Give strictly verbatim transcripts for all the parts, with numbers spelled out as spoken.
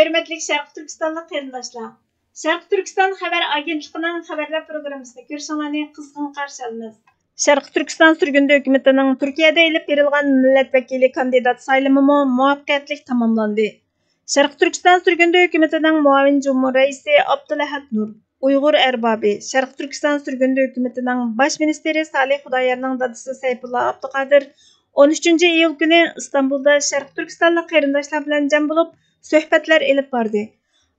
ھۆرمەتلىك شەرقىي تۈركىستانلىق قېرىنداشلار! شەرقىي تۈركىستان خەۋەر ئاگېنتلىقىنىڭ خەۋەرلەر پروگراممىسىنى كۆرۈشۈڭلارنى قىزغىن قارشى ئالىمىز. شەرقىي تۈركىستان سۈرگۈندە ھۆكۈمىتىنىڭ تۈركىيەدە ئېلىپ بېرىلغان مىللەت ۋەكىلى كاندىدات سايلىمىمۇ مۇۋەپپەقىيەتلىك تاماملاندى. شەرقىي تۈركىستان سۈرگۈندە ھۆكۈمىتىنىڭ مۇئاۋىن جۇمھۇر رەئىسى ئابدۇلئەھەد نۇر، ئۇيغۇر ئەربابى، شەرقىي تۈركىستان سۈرگۈندە ھۆكۈمىتىنىڭ باش مىنىستىرى سالىھ خۇدايارنىڭ دادىسى سەيپۇللا ئابدۇقادىر ئون ئۈچىنچى ئىيۇل كۈنى ئىستانبۇلدا شەرقىي تۈركىستانلىق قېرىنداشلار بىلەن جەم بولۇپ، سۆھبەتلەر ئېلىپ باردى.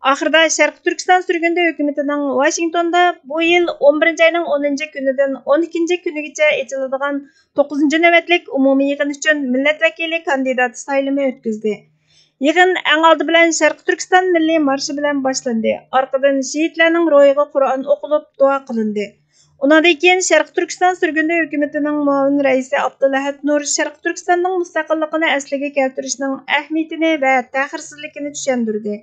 ئاخىرىدا شەرقىي تۈركىستان سۈرگۈندە ھۆكۈمىتىنىڭ ۋاشىنگتوندا بۇ يىل ئون بىرىنچى ئاينىڭ ئونىنچى كۈنىدىن ئون ئىككىنچى كۈنىگىچە ئېچىلىدىغان توققۇزىنچى نۆۋەتلىك ئومۇمىي يىغىنى ئۈچۈن مىللەت ۋەكىلى كاندىداتى سايلىمى ئۆتكۈزدى. يىغىن ئەڭ ئالدى بىلەن شەرقىي تۈركىستان مىللىي مارشى بىلەن باشلاندى. ئارقىدىن شېھىتلەرنىڭ روھىغا قۇرئان ئوقۇلۇپ، دۇئا قىلىندى. ئۇنىڭدىن كېيىن شەرقىي تۈركىستان سۈرگۈندە ھۆكۈمىتىنىڭ مۇئاۋىن رەئىسى ئابدۇلئەھەد نۇر شەرقىي تۈركىستاننىڭ مۇستەقىللىقىنى ئەسلىگە كەلتۈرۈشنىڭ ئەھمىيىتىنى ۋە تەخىرسىزلىكىنى چۈشەندۈردى.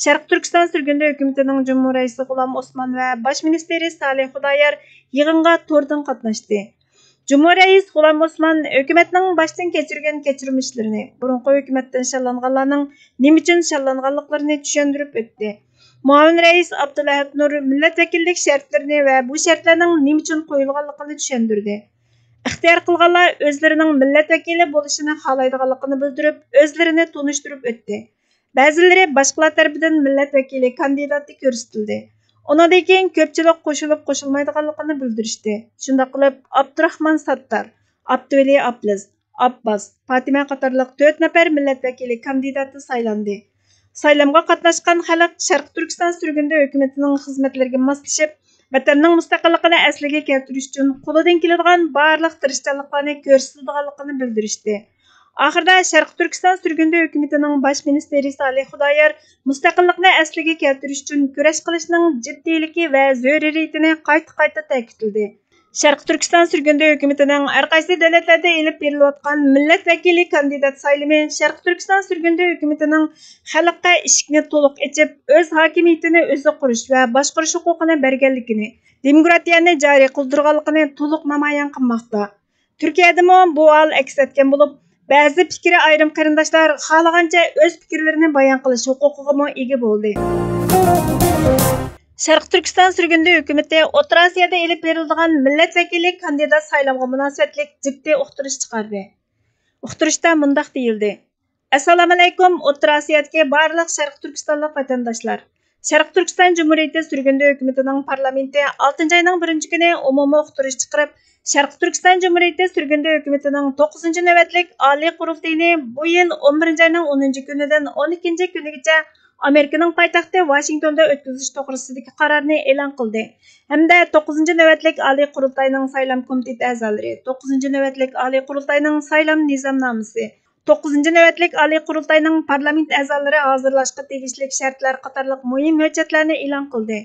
شەرقىي تۈركىستان سۈرگۈندە ھۆكۈمىتىنىڭ جۇمھۇر رەئىسى غۇلام ئوسمان ۋە باش مىنىستىرى سالىھ خۇدايار يىغىنغا توردىن قاتناشتى. جۇمھۇر رەئىس غۇلام ئوسمان ھۆكۈمەتنىڭ باشتىن كەچۈرگەن كەچۈرمىشلىرىنى، بۇرۇنقى ھۆكۈمەتتىن شاللانغانلارنىڭ نېمە ئۈچۈن شاللانغانلىقلىرىنى چۈشەندۈرۈپ ئۆتتى. مۇئاۋىن رەئىس ئابدۇلئەھەد نۇر مىللەت ۋەكىللىك شەرتلىرىنى ۋە بۇ شەرتلەرنىڭ نېمە ئۈچۈن قويۇلغانلىقىنى چۈشەندۈردى. ئىختىيار قىلغانلار ئۆزلىرىنىڭ مىللەت ۋەكىلى بولۇشىنى خالايدىغانلىقىنى بىلدۈرۈپ، ئۆزلىرىنى تونۇشتۇرۇپ ئۆتتى. بەزىلىرى باشقىلار تەرىپىدىن مىللەت ۋەكىلى كاندىداتى كۆرسىتىلدى. ئۇنىڭدىن كېيىن كۆپچىلىك قوشۇلۇپ قوشۇلمايدىغانلىقىنى بىلدۈرۈشتى. شۇنداق قىلىپ، ئابدۇراخمان ساتتار، ئابدۇۋەلى ئابلىز، ئابباس، پاتىمە قاتارلىق تۆت نەپەر مىللەت ۋەكىلى كاندىداتى سايلاندى. سايلامغا قاتناشقان خەلق شەرقىي تۈركىستان سۈرگۈندە ھۆكۈمىتىنىڭ خىزمەتلىرىگە ماسلىشىپ، ۋەتەننىڭ مۇستەقىللىقىنى ئەسلىگە كەلتۈرۈش ئۈچۈن قولىدىن كېلىدىغان بارلىق تىرىشچانلىقلارنى كۆرسىتىدىغانلىقىنى بىلدۈرۈشتى. ئاخىرىدا شەرقىي تۈركىستان سۈرگۈندە ھۆكۈمىتىنىڭ باش مىنىستىرى سالىھ خۇدايار مۇستەقىللىقنى ئەسلىگە كەلتۈرۈش ئۈچۈن كۈرەش قىلىشنىڭ جىددىيلىكى ۋە زۆرۈرىيىتىنى قايتا-قايتا تەكىتلىدى. شەرقىي تۈركىستان سۈرگۈندە ھۆكۈمىتىنىڭ ھەر قايسى دۆلەتلەردە ئېلىپ بېرىلىۋاتقان مىللەت ۋەكىلى كاندىدات سايلىمى شەرقىي تۈركىستان سۈرگۈندە ھۆكۈمىتىنىڭ خەلققە ئىشىكنى تولۇق ئېچىپ، ئۆز ھاكىمىيىتىنى ئۆزى قۇرۇش ۋە باشقۇرۇش ھوقۇقىنى بەرگەنلىكىنى، دېموكراتىيەنى جارى قىلدۇرغانلىقىنى تولۇق نامايان قىلماقتا. تۈركىيەدىمۇ بۇ ھال ئەكس ئەتكەن بولۇپ، بەزى پىكرى ئايرىم قېرىنداشلار خالىغانچە ئۆز پىكىرلىرىنى بايان قىلىش ھوقۇقىغىمۇ ئىگە بولدى. شەرقىي تۈركىستان سۈرگۈندە ھۆكۈمىتى ئوتتۇرا ئاسىيادا ئېلىپ بېرىلىدىغان مىللەت ۋەكىلى كاندىدات سايلامغا مۇناسىۋەتلىك جىددىي ئۇقتۇرۇش چىقاردى. ئۇقتۇرۇشتا مۇنداق دېيىلدى: ئەسسالامۇئەلەيكۇم، ئوتتۇرا ئاسىيادىكى بارلىق شەرقىي تۈركىستانلىق ۋەتەنداشلار! شەرقىي تۈركىستان جۇمھۇرىيىتى سۈرگۈندە ھۆكۈمىتىنىڭ پارلامېنتى ئالتىنچى ئاينىڭ بىرىنچى كۈنى ئومۇمىي ئۇقتۇرۇش چىقىرىپ، شەرقىي تۈركىستان جۇمھۇرىيىتى سۈرگۈندە ھۆكۈمىتىنىڭ توققۇزىنچى نۆۋەتلىك ئالىي قۇرۇلتىيىنى بۇ يىل ئون بىرىنچى ئاينىڭ ئونىنچى كۈنىدىن ئون ئىككىنچى كۈنىگىچە ئامېرىكىنىڭ پايتەختى ۋاشىنگتوندا ئۆتكۈزۈش توغرىسىدىكى قارارنى ئېلان قىلدى ھەمدە توققۇزىنچى نۆۋەتلىك ئالىي قۇرۇلتاينىڭ سايلام كومىتېتى ئەزالىرى، توققۇزىنچى نۆۋەتلىك ئالىي قۇرۇلتاينىڭ سايلام نىزامنامىسى، توققۇزىنچى نۆۋەتلىك ئالىي قۇرۇلتاينىڭ پارلامېنت ئەزالىرى ھازىرلاشقا تېگىشلىك شەرتلەر قاتارلىق مۇھىم ھۆججەتلەرنى ئېلان قىلدى.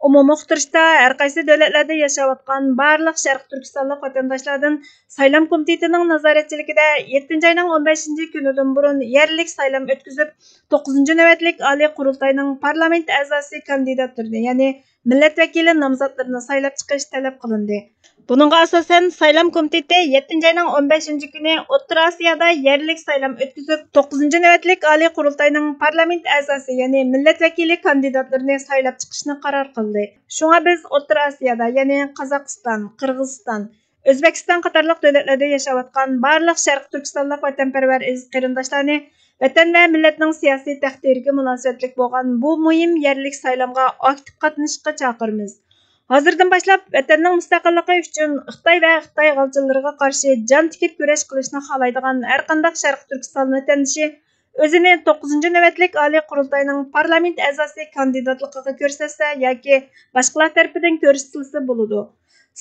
ئومۇمىي ئۇقتۇرۇشتا ھەر قايسى دۆلەتلەردە ياشاۋاتقان بارلىق شەرقىي تۈركىستانلىق ۋەتەنداشلاردىن سايلام كومىتېتىنىڭ نازارەتچىلىكىدە يەتتىنچى ئاينىڭ ئون بەشىنچى كۈنىدىن بۇرۇن يەرلىك سايلام ئۆتكۈزۈپ، توققۇزىنچى نۆۋەتلىك ئالىي قۇرۇلتاينىڭ پارلامېنت ئەزاسى كاندىداتلىرىنى، يەنى مىللەت ۋەكىلى نامزاتلىرىنى سايلاپ چىقىش تەلەپ قىلىندى. بۇنىڭغا ئاساسەن، سايلام كومىتېتى يەتتىنچى ئاينىڭ ئون بەشىنچى كۈنى ئوتتۇرا ئاسىيادا يەرلىك سايلام ئۆتكۈزۈپ، توققۇزىنچى نۆۋەتلىك ئالىي قۇرۇلتاينىڭ پارلامېنت ئەزاسى، يەنى مىللەت ۋەكىلى كاندىداتلىرىنى سايلاپ چىقىشنى قارار قىلدى. شۇڭا بىز ئوتتۇرا ئاسىيادا، يەنى قازاقىستان، قىرغىزىستان، ئۆزبېكىستان قاتارلىق دۆلەتلەردە ياشاۋاتقان بارلىق شەرقىي تۈركىستانلىق ۋەتەنپەرۋەر ئەزىز قېرىنداشلارنى ۋەتەن ۋە مىللەتنىڭ سىياسىي تەقدىرىگە مۇناسىۋەتلىك بولغان بۇ مۇھىم يەرلىك سايلامغا ئاكتىپ قاتنىشىشقا چاقىرىمىز. ھازىردىن باشلاپ ۋەتەننىڭ مۇستەقىللىقى ئۈچۈن خىتاي ۋە خىتاي غالچىلىرىغا قارشى جان تىكىپ كۈرەش قىلىشنى خالايدىغان ھەرقانداق شەرقىي تۈركىستان ۋەتەندىشى ئۆزىنى توققۇزىنچى نۆۋەتلىك ئالىي قۇرۇلتاينىڭ پارلامېنت ئەزاسى كاندىداتلىقىغا كۆرسەتسە ياكى باشقىلار تەرىپىدىن كۆرسىتىلسە بولىدۇ.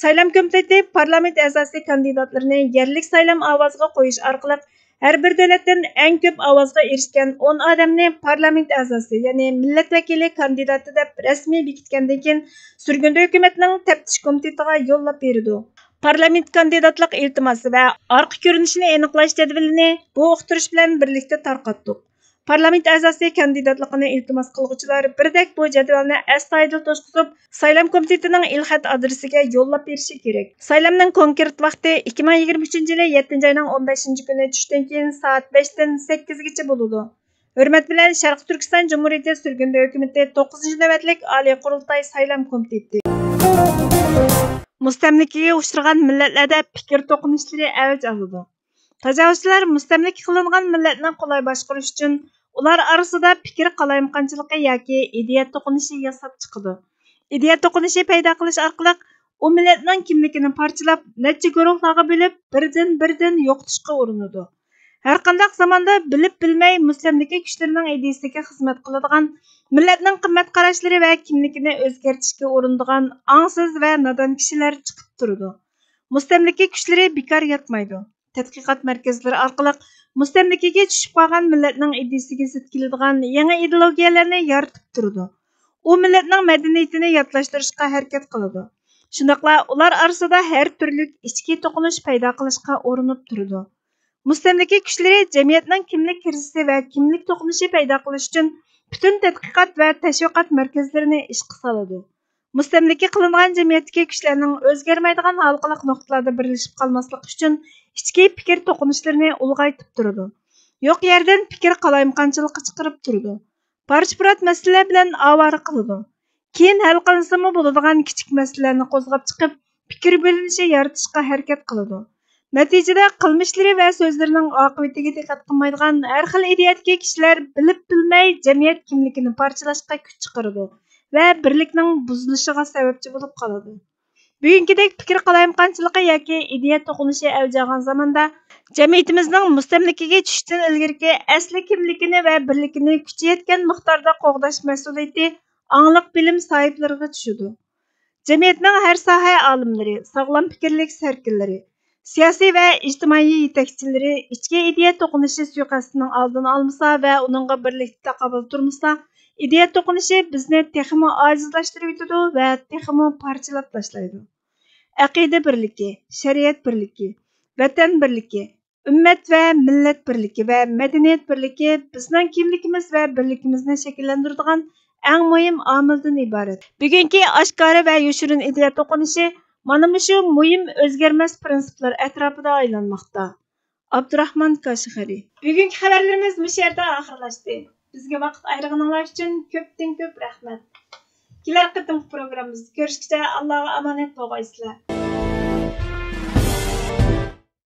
سايلام كومىتېتى پارلامېنت ئەزاسى كاندىداتلىرىنى يەرلىك سايلام ئاۋازىغا قويۇش ئارقىلىق ھەر بىر دۆلەتتىن ئەڭ كۆپ ئاۋازغا ئېرىشكەن ئون ئادەمنى پارلامېنت ئەزاسى، يەنى مىللەت ۋەكىلى كاندىداتى دەپ رەسمىي بېكىتكەندىن كېيىن، سۈرگۈندە ھۆكۈمەتنىڭ تەپتىش كومىتېتىغا يوللاپ بېرىدۇ. پارلامېنت كاندىداتلىق ئىلتىماسى ۋە ئارقا كۆرۈنۈشىنى ئېنىقلاش جەدۋىلىنى بۇ ئۇقتۇرۇش بىلەن بىرلىكتە تارقاتتۇق. پارلامېنت ئەزاسى كاندىداتلىقىنى ئىلتىماس قىلغۇچىلار بىردەك بۇ جەدۋەلنى ئەستايىدىل توشقۇزۇپ، سايلام كومىتېتىنىڭ ئېلخەت ئادرېسىگە يوللاپ بېرىشى كېرەك. سايلامنىڭ كونكرېت ۋاقتى ئىككى مىڭ يىگىرمە ئۈچىنچى يىلى يەتتىنچى ئاينىڭ ئون بەشىنچى كۈنى چۈشتىن كېيىن سائەت بەشتىن سەككىزگىچە بولىدۇ. ھۆرمەت بىلەن، شەرقىي تۈركىستان جۇمھۇرىيىتى سۈرگۈندە ھۆكۈمىتى توققۇزىنچى نۆۋەتلىك ئالىي قۇرۇلتاي سايلام كومىتېتى. مۇستەملىكىگە ئۇچرىغان مىللەتلەردە پىكىر توقۇنۇشلىرى ئەۋج ئالىدۇ. تاجاۋۇزچىلار مۇستەملىكە قىلىنغان مىللەتنى قولاي باشقۇرۇش ئۈچۈن ئۇلار ئارىسىدا پىكىر قالايمىقانچىلىقى ياكى ئىدىيە توقۇنۇشى ياساپ چىقىدۇ. ئىدىيە توقۇنۇشى پەيدا قىلىش ئارقىلىق ئۇ مىللەتنىڭ كىملىكىنى پارچىلاپ، نەچچە گۇرۇھلارغا بۆلۈپ، بىردىن-بىردىن يوقىتىشقا ئۇرۇنىدۇ. ھەرقانداق زاماندا بىلىپ-بىلمەي مۇستەملىكە كۈچلىرىنىڭ ئىدىيىسىگە خىزمەت قىلىدىغان، مىللەتنىڭ قىممەت قاراشلىرى ۋە كىملىكىنى ئۆزگەرتىشكە ئۇرۇنىدىغان ئاڭسىز ۋە نادان كىشىلەر چىقىپ تۇرىدۇ. مۇستەملىكە كۈچلىرى بىكار ياتمايدۇ. تەتقىقات مەركەزلىرى ئارقىلىق مۇستەملىكىگە چۈشۈپ قالغان مىللەتنىڭ ئىدىيىسىگە زىت كېلىدىغان يېڭى ئىدېئولوگىيەلەرنى يارىتىپ تۇرىدۇ. ئۇ مىللەتنىڭ مەدەنىيىتىنى ياتلاشتۇرۇشقا ھەرىكەت قىلىدۇ. شۇنداقلا ئۇلار ئارىسىدا ھەر تۈرلۈك ئىچكى توقۇنۇش پەيدا قىلىشقا ئۇرۇنۇپ تۇرىدۇ. مۇستەملىكە كۈچلىرى جەمئىيەتنىڭ كىملىك كىرىزىسى ۋە كىملىك توقۇنۇشى پەيدا قىلىش ئۈچۈن پۈتۈن تەتقىقات ۋە تەشۋىقات مەركەزلىرىنى ئىشقا سالىدۇ. مۇستەملىكە قىلىنغان جەمئىيەتتىكى كۈچلەرنىڭ ئۆزگەرمەيدىغان ھالقىلىق نۇقتىلاردا بىرلىشىپ قالماسلىقى ئۈچۈن ئىچكى پىكىر توقۇنۇشلىرىنى ئۇلغايتىپ تۇرىدۇ. يوق يەردىن پىكىر قالايمىقانچىلىقى چىقىرىپ تۇرىدۇ. پارچە-پۇرات مەسىلىلەر بىلەن ئاۋارە قىلىدۇ. كېيىن ھەل قىلىنسىمۇ بولىدىغان كىچىك مەسىلىلەرنى قوزغاپ چىقىپ، پىكىر بۆلۈنۈشى يارىتىشقا ھەرىكەت قىلىدۇ. نەتىجىدە، قىلمىشلىرى ۋە سۆزلىرىنىڭ ئاقىۋىتىگە دىققەت قىلمايدىغان ھەر خىل ئىدىيەدىكى كىشىلەر بىلىپ-بىلمەي جەمئىيەت كىملىكىنى پارچىلاشقا كۈچ چىقىرىدۇ ۋە بىرلىكنىڭ بۇزۇلۇشىغا سەۋەبچى بولۇپ قالىدۇ. بۈگۈنكىدەك پىكىر قالايمىقانچىلىقى ياكى ئىدىيە توقۇنۇشى ئەۋج ئالغان زاماندا، جەمئىيىتىمىزنىڭ مۇستەملىكىگە چۈشۈشتىن ئىلگىرىكى ئەسلى كىملىكىنى ۋە بىرلىكىنى كۈچى يەتكەن مىقداردا قوغداش مەسئۇلىيىتى ئاڭلىق بىلىم ساھىبلىرىغا چۈشىدۇ. جەمئىيەتنىڭ ھەر ساھە ئالىملىرى، ساغلام پىكىرلىك سەركىللىرى، سىياسىي ۋە ئىجتىمائىي يېتەكچىلىرى ئىچكى ئىدىيە توقۇنۇشى سۇيىقەستىنىڭ ئالدىنى ئالمىسا ۋە ئۇنىڭغا بىرلىكتە تاقابىل تۇرمىسا، ئىدىيە توقۇنۇشى بىزنى تېخىمۇ ئاجىزلاشتۇرۇۋېتىدۇ ۋە تېخىمۇ پارچىلاپ تاشلايدۇ. ئەقىدە بىرلىكى، شەرىئەت بىرلىكى، ۋەتەن بىرلىكى، ئۈممەت ۋە مىللەت بىرلىكى ۋە مەدەنىيەت بىرلىكى بىزنىڭ كىملىكىمىز ۋە بىرلىكىمىزنى شەكىللەندۈرىدىغان ئەڭ مۇھىم ئامىلدىن ئىبارەت. بۈگۈنكى ئاشكارا ۋە يوشۇرۇن ئىدىيە توقۇنۇشى مانا مۇشۇ مۇھىم ئۆزگەرمەس پىرىنسىپلار ئەتراپىدا ئايلانماقتا. ئابدۇراخمان كاشغەرى. بۈگۈنكى خەۋەرلىرىمىز مۇشۇ يەردە ئاخىرلاشتى. بىزگە ۋاقىت ئايرىغىنىڭلار ئۈچۈن كۆپتىن كۆپ رەھمەت. كېلەر قېتىمقى پروگراممىمىزدا كۆرۈشكىچە ئاللاغا ئامانەت بولغايسىلەر.